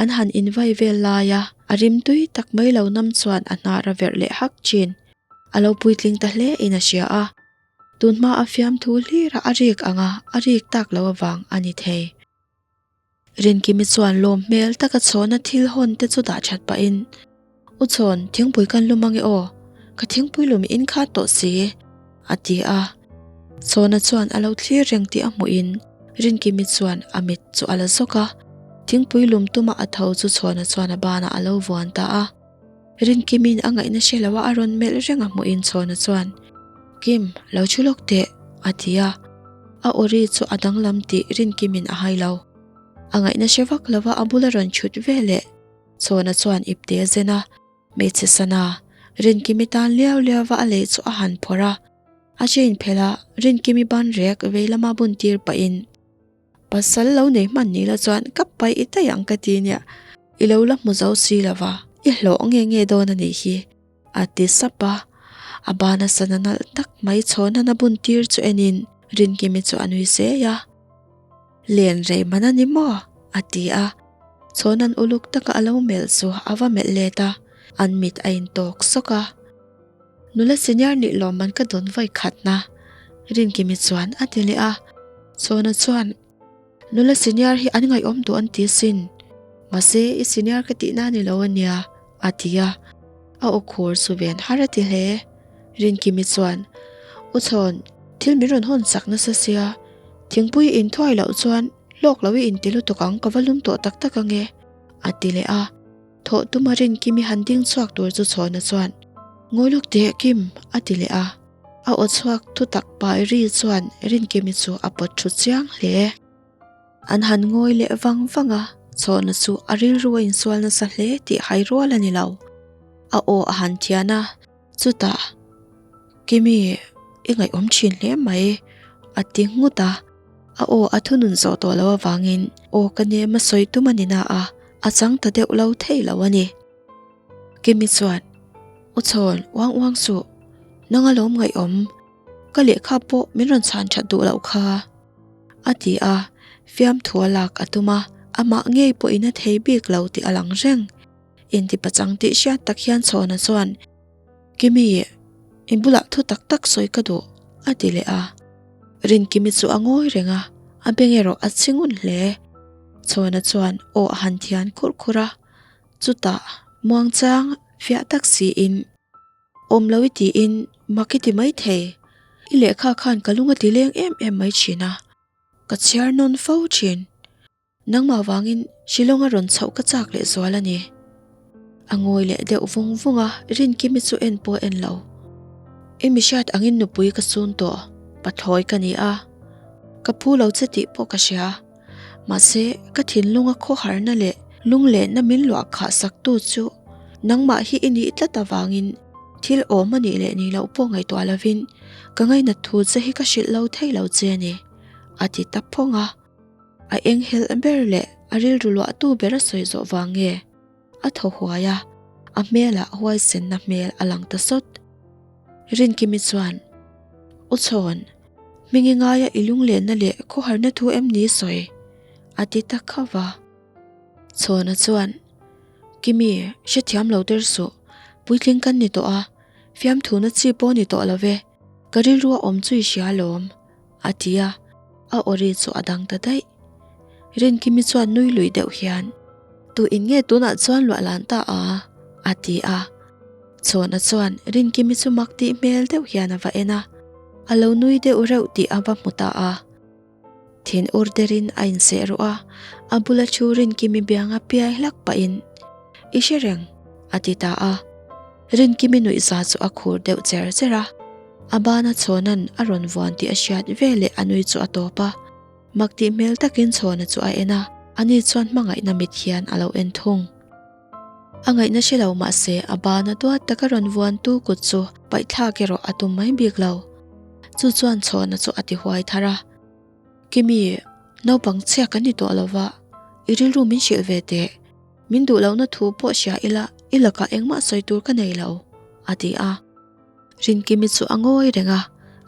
An han invai vel laia a rim tui tak mai lo nam chuan a hnar a verh leh hak thin. A lo puitling ta hle in a hria a. Tun hma a fiamthu hlira a rik anga a rik tak lo avang a ni thei. Rinkimi chuan lawm hmel taka chhawna thil hawn te chu dah that pahin, U Chhawn, thingpui kan lum ange aw, ka thingpui lum in khat tawh si, a ti a. Chhawna chuan a lo thlir reng tih a hmuhin Rinkimi chuan a mit chu a la zawk a, thingpui lum tuma a tho chu Chhawna chuan a banah a lo vuan ta a. Rinkimi'n a ngaihna hre loa a rawn melh reng a hmuhin Chhawna chuan, Kim, lo thu lawk teh, a ti a. A aw ri chu a danglam tih Rinkimin a hai lo. A ngaihna hre vak lova a bula rawn chhut ve leh Chhawna chuan ipte a zen a, hmeichhe sana Rinkimi tan liau liauva a lei chu a han phawrh a. A chain phelh a, Rinkimi ban rek vei lama bun tir pahin, Pasal lo nei hman ni la chuan ka paih i daih ang ka ti nia, i lo la hmu zo si lova, i hlawh nge nge dawn a nih hi, a ti sap a. A bana sana nalh tak mai chhawn a bun tir chu enin Rinkimi chu a nui sei a. Len rei man a ni maw? a ti a. Chhawnan uluk taka a lo melh chu a va melh let a, an mit a intawk sawk a. Nula senior nih lawmman ka dawn vawi khatna, Rinkimi chuan a ti leh a. Chhawna chuan, Nula senior hi an ngaihawm duh an ti asin, mahse i senior ka tihna a ni lo ania, a ti a. A aw khur chu ven har a ti hle. Rinkimi chuan, U Chhawn, thil min rawn hawn sak nasa sia, thingpui in thuai loh chuan hlawk lo i inti lutuk ang ka va lum tawh tak tak ange, a ti leh a. Thawh tuma Rinkim i han ding chhuak tur chu Chhawna chuan, Ngawi lawk teh Kim, a ti leh a. A aw chhuak thutak pai ri chuan Rinkimi chu a pawt thu chiang hle. An han ngawi leh vang vang a, Chhawna chu a rilru a insual nasa hle tih hai rual a ni lo. A aw a han thian a, chutah, Kimi, i ngaihawm thin hle mai, a ti nghut a. A aw a thunun zawh tawh loh avangin aw ka nem a sawi tum a ni na a, a chang ta deuh lo thei lo a ni. Kimi chuan, U Chhawn, uang uang suh, nang alawm ngaihawm, ka lehkha pawh min rawn chhan that duh loh kha, a ti a, fiamthu a lak a tum a, amah ngei pawhin a thei bik lo tih a lang reng. Intipachang tih hriat tak hian Chhawna chuan, Kimi, i bulah thu tak tak sawi ka duh, a ti leh a. Rinkimi chu a ngawi reng a, a beng erawh a chhi ngun hle. Chhawna chuan aw a han thian khurh khurh a, chutah muangchang fiah tak siin, Awm lo i tiin mak i ti mai thei, i lehkha khan ka lung a ti leng em em mai thin a, ka chhiar nawn fo thin. Nangmah vangin Shillong a rawn chhoh ka chak leh zual a ni. A ngawi leh deuh vung vung a, Rinkimi chu en pawh en lo. I mi hriat angin nupui ka sun tawh, pathlawi ka ni a. Ka phu lo che tih pawh ka hria. Mahse, ka thinlunga khawharna leh lunglenna min luah khah saktu chu nangmah hi i nih tlat avangin thil awm a nih leh nih loh pawh ngaihtuah lovin ka ngainat thu che hi ka hrilh lo thei lo che a ni, a ti ta phawng a. A enghelh ber leh a rilru luahtu ber a sawi zawh vang nge? A thaw huai a, a hmelah huaisenna hmel a lang ta sawt. Rinkimi chuan, U Chhawn, hmingi ngaia i lunglenna leh khawharna thu em ni sawi? a ti ta khauh a. Chhawna chuan, Kimi, hrethiam lo der suh, puitling kan ni tawh a, fiamthuna chi pawh ni tawh lo ve, ka rilru a awm chu i hria alawm. A ti a, a aw ri chu a dang ta daih. Rinkimi chuan nui lui deuh hian, Tu in nge tunah chuan luah lan ta a? a ti a. Chhawna chuan Rinkimi chu mak tih hmel deuh hian a va en a, a lo nui deuh reuh tih a va hmu ta a. Thin ur derin a inseh ruh a, a bula thu Rinkimi bianga piai hlak pahin, I hre reng, a ti ta a. Rinkimi nuihza chu a khur deuh cher cher a. A bana Chhawna'n a rawn vuan tih a hriat veleh a nui chu a tawp a. Mak tih hmel takin Chhawna chu a en a, ani chuan hmangaihna mit hian a lo en thung. A ngaihna hre lo mah se a bana duat taka rawn vuantu kut chu paihthlak erawh a tum mai bik lo. Chu chuan Chhawna chu a ti huai thar a. Kimi, naupang chhia kan ni tawh lo va, i rilru min hrilh ve teh. Min duh lohna thu pawh hria ila i lakah engmah sawi tur ka nei lo, a ti a. Rinkimi chu a ngawi reng a,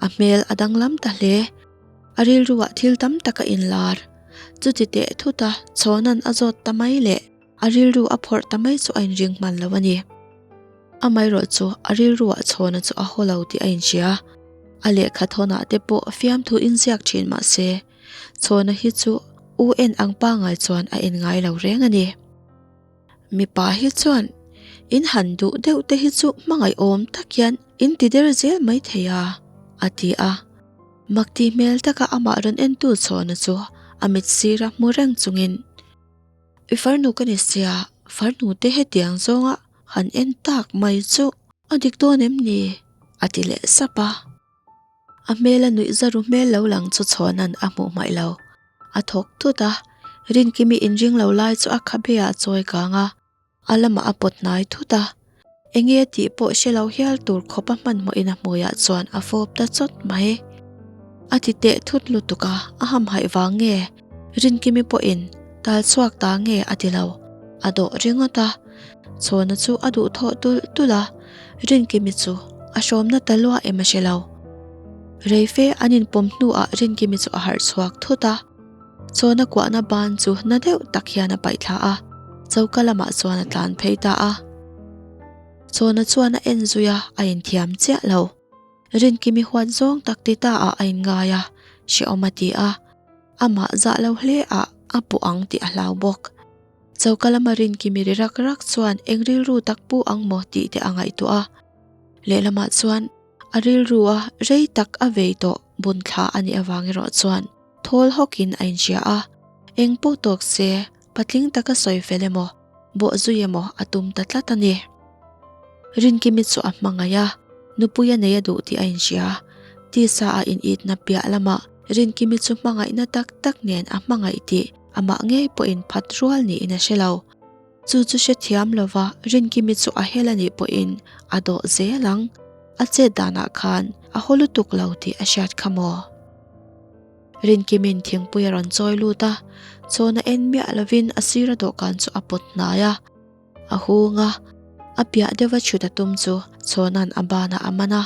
a hmel a danglam ta hle. A rilruah thil tam tak a inlar. Chuti teh thut a, Chhawna'n a zawt ta mai leh a rilru a phawrh ta mai chu a inring hman lo a ni. Amaherawh chu a rilruah Chhawna chu a haw lo tih a inhria. A lehkha thawnah te pawh fiamthu inziak thin mah se, Chhawna hi chu u en ang pangai chuan a en ngai lo reng a ni. Mipa hi chuan in han duh deuh te hi chu hmangaihawm tak hian in ti der zel mai thei a, a ti a. Makti hmel taka amah rawn entu Chhawna chu a mit sira hmu reng chungin, I farnu ka ni sia, farnu te hetiang zawnga han en tak mai chu a dik dawn em ni? a ti leh sap a. A hmela nuih zaru hmel lo lang chu Chhawna'n a hmuh hmaih lo. A thawk thut a, Rinkimi inring lo lai chu a khabe ah chawi kang a, a lamah a pawt hnai thut a. Enge tih pawh hre lo hial tur khawp a hmanhmawhin a hmuiah chuan a fawp ta chawt mai. A ti teh thut lutuk a, a hamhaih vang nge? Rinkimi pawhin tal chhuak ta nge a ti lo, a dawh ringawt a. Chhawna chu a duh thawh tulh tulh a, Rinkimi chu a hrawmna ta luah em a hre lo. Reife an inpawm hnuah Rinkimi chu a harh chhuak thut a, Chhawna kuahna ban chu na deuh tak hian a paih thla a, choka lamah chuan a tlan phei ta a. Chhawna chuan a en zui a, a inthiam chiah lo. Rinkimi huat zawng tak ti ta ah a inngai a, hrehawm a ti a, amah zah lo hle ah a puh ang tih a hlau bawk. Choka lama Rinkimi ri rak rak chuan eng rilru tak pu ang maw tih te a ngaihtuah a. Lehlamah chuan. A rilrua rei tak a vei tawh bun thla a nih avang erawh chuan thawl hawkin a inhria a, eng pawh tawk se patling taka sawi fel emaw, bawh zui emaw a tum ta tlat a ni. Rinkimi chu a hmangaih a, nupui a nei a duh tih a inhria. Tisa a initna piah lamah Rinkimi chu hmangaihna tak tak nen a hmangaih tih amah ngei pawhin phat rual niin a hre lo. Chu chu hrethiam lova Rinkimi chu a hel a nih pawhin a dawh zel ang. A chet danah khan a haw lutuk lo tih a hriat kha maw? Rinkimin thingpui a rawn chawi lut a, chawna en miah lovin a sira dawhkan chu a pawt hnai a. A hung a, a piah deuha chhut a tum chu chawna'n a banah a man a,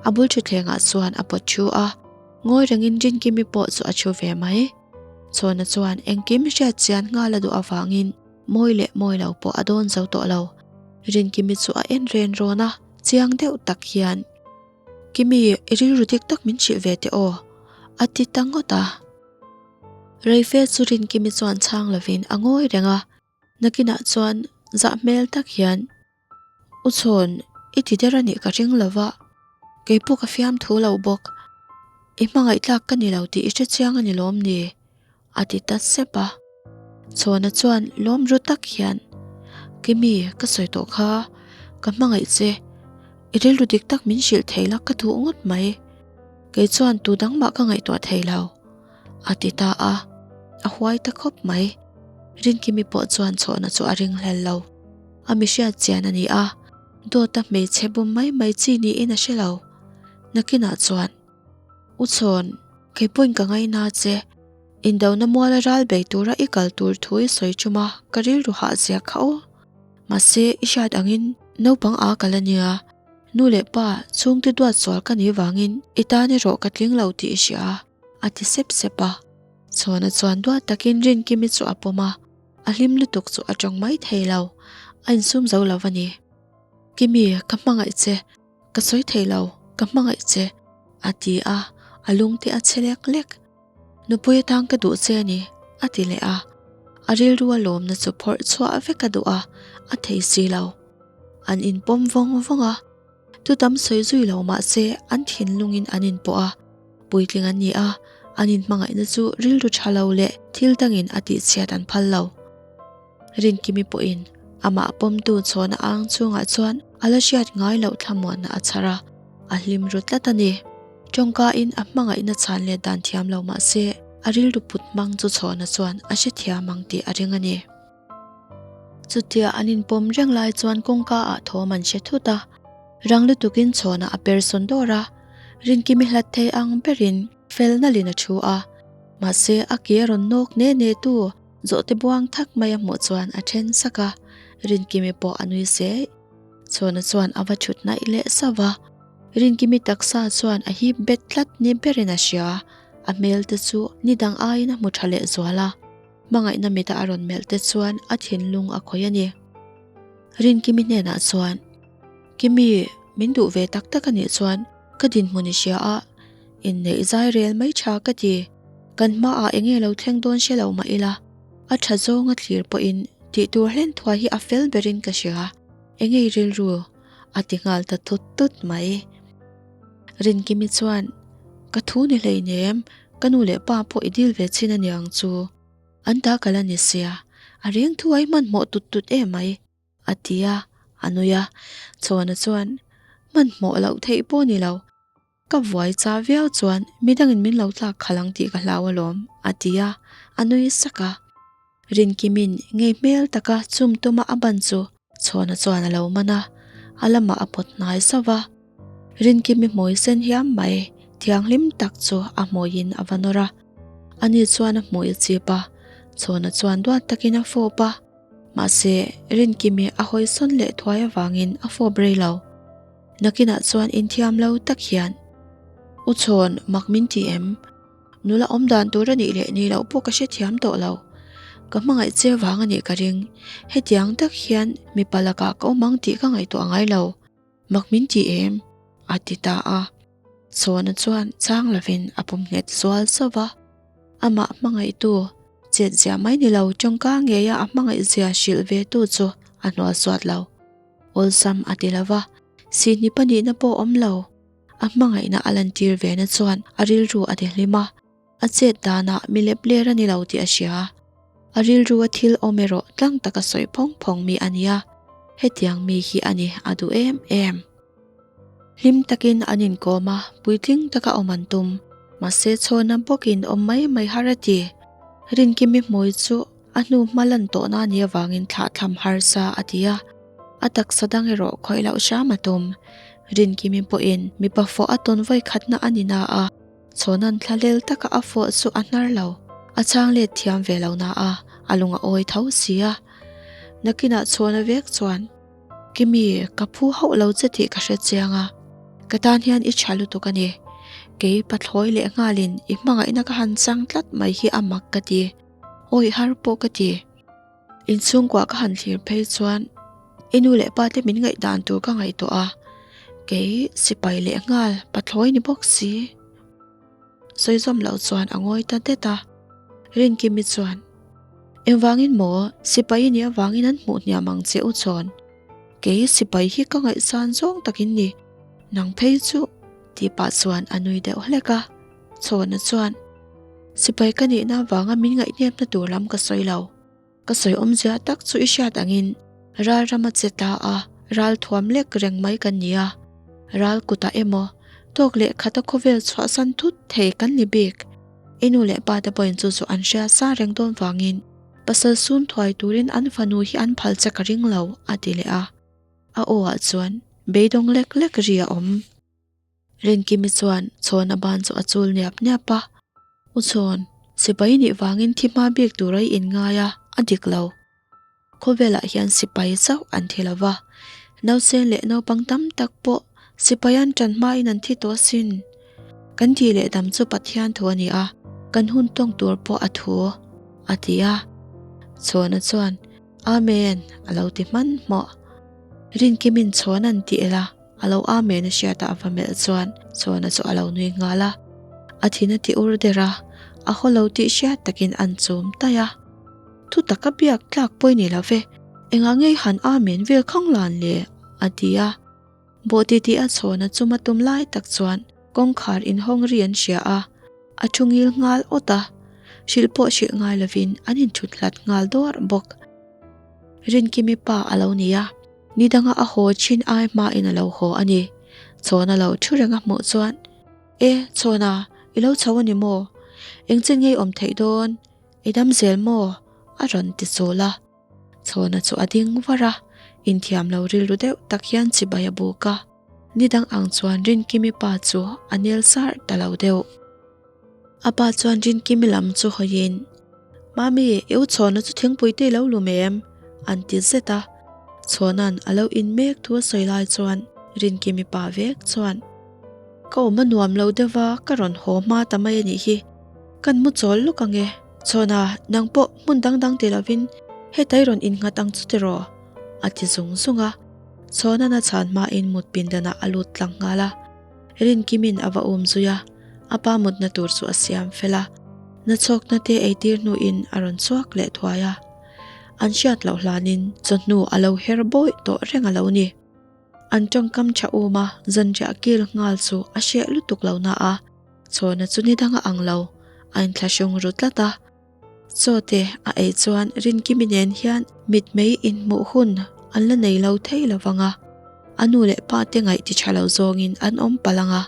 a bul thutthlengah chuan a pawt thu a. Ngawi rengin Rinkimi pawh chu a thu ve mai. Chawna chuan engkim hriat chian nghal a duh avangin mawi leh mawi lo pawh a dawn zo tawh lo. Rinkimi chu a en ren rawn a, chiang deuh tak hian, Kimi, i rilru dik tak min hrilh ve teh aw, a ti ta ngawt a. Reife chu Rinkimi chuan chhang lovin a ngawi reng a, nakinah chuan zah hmel tak hian, U Chhawn, i ti der a nih ka ring lo va, kei pawh ka fiamthu lo bawk. I hmangaih tlak ka ni lo tih i hrechiang a ni lawm ni? A ti ta sep a. Chhawna chuan lawm ru tak hian, Kimi, ka sawi tawh kha, ka hmangaih che. I rilru dik tak min hrilh thei la ka duh ngawt mai. Kei chuan tu dang mah ka ngaihtuah thei lo, a ti ta a. A huai ta khawp mai. Rinkimi pawh chuan chhawna chu a ringhlel lo. A mi hriat chian a ni a, dawta hmeichhe bum mai mai chi niin a hre lo. Nakinah chuan, U Chhawn, kei pawhin ka ngaina che. Indona muala ral bei tura i kal tur thu i sawi ṭum a, ka rilru hah zia kha aw. Mahse, i hriat angin naupang a kal a nia. Nu leh pa, chhungte duat sual ka nih vangin i tan erawh ka tling lo tih i hria, a ti sep sep a. Chhawna chuan duat takin Rinkimi chu a pawm a, a hlim lutuk chu a tawng mai thei lo, a insum zo lo a ni. Kimi, ka hmangaih che. Ka sawi thei lo, ka hmangaih che, a ti a, a lung te a chhe lek lek. Nupui atang ka duh che a ni, a ti leh a. A rilru a lawmna chu phawrh chhuah vek a duh a, a thei si lo. An inpawm vawng vawng a, tu tam sawi zui lo mah se an thinlungin an inpawh a, puitling an ni a, an inhmangaihna chu rilru tha lo leh thil dangin a tihchhiat an phal lo. Rinkimi pawhin amah pawmtu chhawna ang chhungah chuan a la hriat ngai loh thlamuanna a chhar a, a hlim ru tlat a ni. Tawngkain a hmangaihna chhan let dan thiam lo mah se, a rilru put hmang chu chhawna chuan a hrethiam ang tih a ring a ni. Chutia an inpawm reng lai chuan kawngka ah thawm an hre thut a, rang lutukin chhawna a per sawn dawr a, Rinkimi hlat thei ang berin fel nalhin a thu a, mahse a ke a rawn nawk ne ne tu Zawhte buang thak mai a hmuh chuan a then sak a, Rinkimi pawh a nui zeh. Chhawna chuan a va thut hnaih leh sauh a, Rinkimi taksa chuan a hip bet tlat ni berin a hria. A hmel te chu ni dang aiin a hmu tha leh zual a, hmangaihna mita a rawn melh te chuan a thinlung a khawih a ni. Rinkimi hnenah chuan, Kimi, min duh ve tak tak a nih chuan ka dinhmun i hria a, inneih zai rel mai tha ka ti. Kan hmaah eng nge lo thleng dawn hre lo mah ila, a tha zawnga thlir pawhin tih tur hlen thuai hi a fel berin ka hria, eng nge i rilru? a ti nghal ta tut tut mai. Rinkimi chuan, Ka thu ni hleinem, ka nu leh pa pawh i dil ve chin a niang chu. An ta ka la ni sia, a reng thuai hmanhmawh tut tut emai. A ti a, a nui a. Chhawna chuan, Hmanhmawh loh theih pawh ni lo. Ka vuai cha viau chuan midangin min lo tlak khalh ang tih ka hlau alawm, a ti a, a nui sak a. Rinkimin ngei hmel taka chum tuma a ban chu Chhawna chuan a lo man a, a lamah a pawt hnai sauh va. Rinkimi hmui sen hiam mai thianghlim tak chu a hmuiin a va nawr a. Ani chuan a hmui a chip a, Chhawna chuan duat takin a fawp a. Mahse, Rinkimi a hawi sawn leh thuai avangin a fawp rei lo. Nakinah chuan inthiam lo tak hian, U Chhawn, mak min ti em? Nula awm dan tur a nih leh nih loh pawh ka hrethiam tawh lo. Ka hmangaih che vang a nih ka ring. Hetiang tak hian mipa lakah ka awm ang tih ka ngaihtuah ngai lo. Mak min ti em? a ti ta a. Chhawna chuan chang lovin a pawm nghet zual zauh va. Amah hmangaihtu chet zia mai ni lo tawngka ngeia a hmangaih zia hrilh ve tu chu a hnual suat lo. Awlsam a ti lo va, sihni pahnihna pawh awm lo. A hmangaihna a lantir ve na chuan a rilru a ti hlim a, a chet danah mi lep ler a ni lo tih a hria. A rilru a thil awm erawh tlang taka sawi phawng phawng mi a nia, hetiang mi hi a ni a duh em em. Hlim takin an inkawm a, puitling taka awm an tum. Mahse chhawna bawkin awm mai mai har a ti. Rinkimi hmui chu a hnu hma lan tawhna a nih avangin thlahthlam harsa a ti a, a taksa dang erawh khawih loh hram a tum. Rinkimi pawhin mipa fawh a tawn vawi khatna a ni na a, chhawna'n thlalel taka a fawh chu a hnar lo. A chhang let thiam ve lo na a, a lung a awi tho si a. Nakinah chhawna vek chuan. Kimi, ka phu hauh lo che tih ka hre chiang a, ka tan hian i tha lutuk a ni. Kei pathlawi leh nghalin i hmangaihna ka han chang tlat mai hi a mak ka ti, awi har pawh ka ti. Inchhungkua ka han thlir phei chuan i nu leh pa te min ngaihdan tur ka ngaihtuah a, kei sipai leh nghal pathlawi ni bawk si. Sawizawm loh chuan a ngawi ta det a, Rinkimi chuan, Engvangin maw, sipai i nih avangin an hmuh hniam ang che u chuan, kei sipai hi ka ngaihsan zawng takin ni, nang phei chu, tih pah chuan a nui deuh hlek a. Chhawna chuan, Sipai ka nihna avanga min ngaihnepna tur lam ka sawi lo. Ka sawi awmzia tak chu i hriat angin ral ram a che ta a, ral thuam lek reng mai kan ni a. Ral kutah emaw tawk leh khata khawvel chhuahsan thut thei kan ni bik. I nu leh pa te pawhin chu chu an hria sa reng dawn vangin pasal sun thuai turin an fanu hi an phal che ka ring lo, a ti leh a. A aw ah chuan beidawng lek lek ri a awm. Rinkimi chuan chhawn a ban chu a chul niap niap a, U Chhawn, sipai nih vangin thi hma bik tur a i inngai a, a dik lo. Khawvelah hian sipai chauh an thi lo va, nausen leh naupang tam tak pawh sipai an ṭan hmain an thi tawh asin. Kan tih leh dam chu Pathian thu a ni a, kan hun tawng tur pawh a thu, a ti a. Chhawna chuan, Amen, a lo ti hmanhmawh. Rinkimin chhawn an ti el a. A lo amen a hriat a a va melh chuan Chhawna chu a lo nui nghal a. A thin a ti ur der a, a haw lo tih hriat takin an chum taih a. Thu taka biak tlak pawi ni lo ve, engah ngei han amen vel khang lan le? a ti a. Bawh titih a Chhawna chuma tum lai tak chuan kawngkhar inhawng ri an hria a, a thu ngil nghal awt a. Hrilh pawh hrilh ngai lovin an inthut hlat nghal dawrh bawk. Rinkimi pa a lo ni a. Ni danga a haw chin ai hmain a lo haw a ni. Chhawna lo thu reng a hmuh chuan, E, Chhawna, i lo chho a ni maw? Eng chin ngei awm theih dawn? I dam zel maw? a rawn ti chul a. Chhawna chu a ding var a, inthiam lo rilru deuh tak hian chibai a buk a. Ni dang ang chuan Rinkimi pa chu a nel sar ta lo deuh. A pa chuan Rinkimi lam chu hawiin, Mami, i u Chhawna chu thingpui te i lo lum em? an ti zet a. Chhawna'n a lo in mek thu a sawi lai chuan Rinkimi pa vek chuan, Ka awm a nuam lo deuh va, ka rawn haw hma ta mai a nih hi. Kan mu chawl lawk ang e. Chhawna, nang pawh hmun dang dang ti lovin heta i rawn innghat ang chu tiraw? a ti zung zung a. Chhawna'n a chhan hmain mut pindanah a lut tlang nghal a. Rinkimin a va um zui a. A pa mutna tur chu a siam fel a, nachhawkna te eitir hnuin a rawn chhuak leh thuai a. An hriat loh hlanin chawhnu a lo her bawih tawh reng a lo ni. An tawngkam tha um a, zanriah kil nghal chu a hreh lutuk lo na a, chhawna chu ni dang a ang lo, a inthlahrung ru tlat a. Chaw te a ei chuan Rinkimi nen hian mitmei inhmuh hun an la nei lo thei lo vang a, a nu leh pa te ngaih ti tha lo zawngin an awm palh ang a,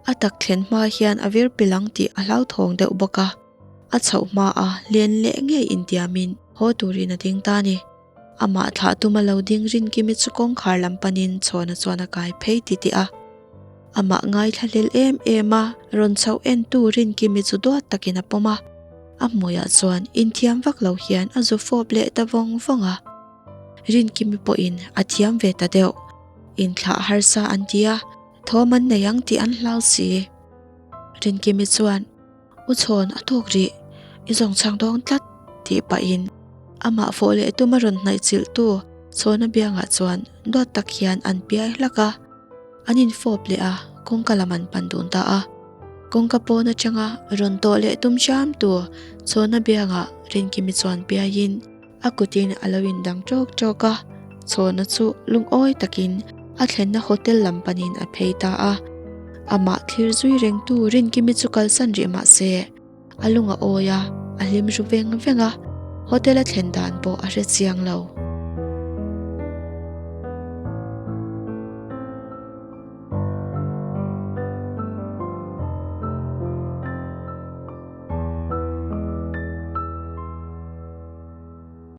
a tak thlen hma hian a vir pilh ang tih a hlauthawng deuh bawk a, a chhoh hma a len leh ngei intiamin haw turin a ding ta a ni. Amah thlah tuma lo ding Rinkimi chu kawngkhar lam panin chhawna chuan a kai phei titih a. Amah ngaithla hlel em em a, rawn chhoh entu Rinkimi chu duat takin a pawm a. A hmuiah chuan inthiam vak lo hian a zu fawp leh ta vawng vawng a. Rinkimi pawhin a thiam ve ta deuh. Inthlah harsa an ti a, thawm an nei ang tih an hlau si. Rinkimi chuan. U chhawn a tawk rih, i zawng chhang dawng tlat tih pahin amah fawh leh tuma rawn hnaih chilh tu Chhawna biangah chuan duat tak hian an piai hlak a, an infawp leh a, kawngka lam an pan dun ta a. Kawngka pawn atanga rawn tawh leh tum hram tu Chhawna biangah Rinkimi chuan piaiin a kutin a lo indang ṭawk ṭawk a, Chhawna chu lungawi takin a thlenna hotel lam panin a phei ta a. Amah thlir zui rengtu Rinkimi chu kalsan rih mah se, a lung a awi a, a hlim ru veng veng a, hotel a thlen dan pawh a hre chiang lo.